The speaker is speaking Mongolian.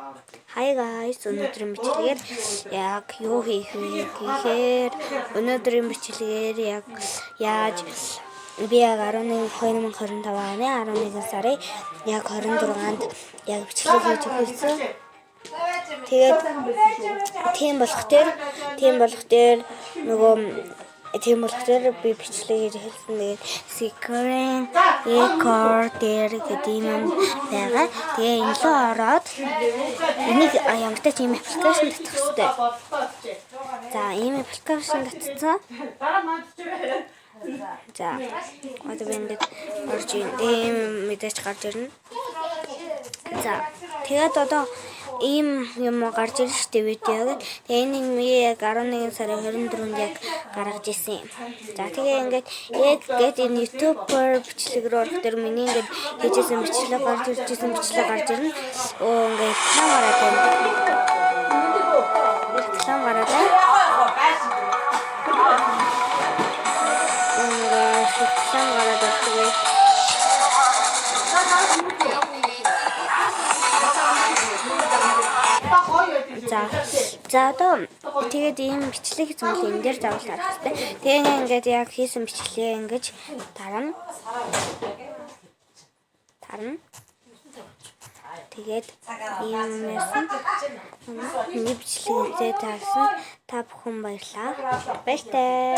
Hi guys, өнөөдрийн бичлэгээр яг юу хийх вэ гэхээр өнөөдрийн бичлэгээр яг яаж би яг 11 2025 оны 11 сарын яг 24-нд яг бичлэг хийж эхэлсэн. Тэгээд тийм болох дээр нөгөө тийм болох дээр би бичлэг хийж эхэлсэн. Тэгээд screen recorder гэдэг юм байгаа. Тэгээ энэ рүү ороод энийг ямартай ч ийм application татах хэрэгтэй. За, ийм application татсан. За, одоо би ингээд орж ийн. Тэгээ ийм мэдээж гарч ирнэ. За, тэгээд одоо ийм юм гарч ирж штэ, видео. Тэгээ энэ нэг яг 11 сарын 24-нд яг гаргаж исэн юм. За, тэгээ ингээд яг гээд энэ YouTuber бичлэг рүү орох дээр миний ингээд хийжсэн бичлэг гарч ирж исэн, бичлэг гарч ирнэ. Өө, ингээд реклам гараад байна. Реклам гараад байна. Ингээд реклам гараад байна. За. За, одоо тэгээд ийм бичлэг хийсэн бол энэ дээр заавал дарах хэрэгтэй. Тэгээ ингээд яг хийсэн бичлэгээ ингэж дарна. Дарна. Тэгээд ийм юмсан. Миний бичлэг үзээ таарсан. Та бүхэн баярлалаа. Баяртай.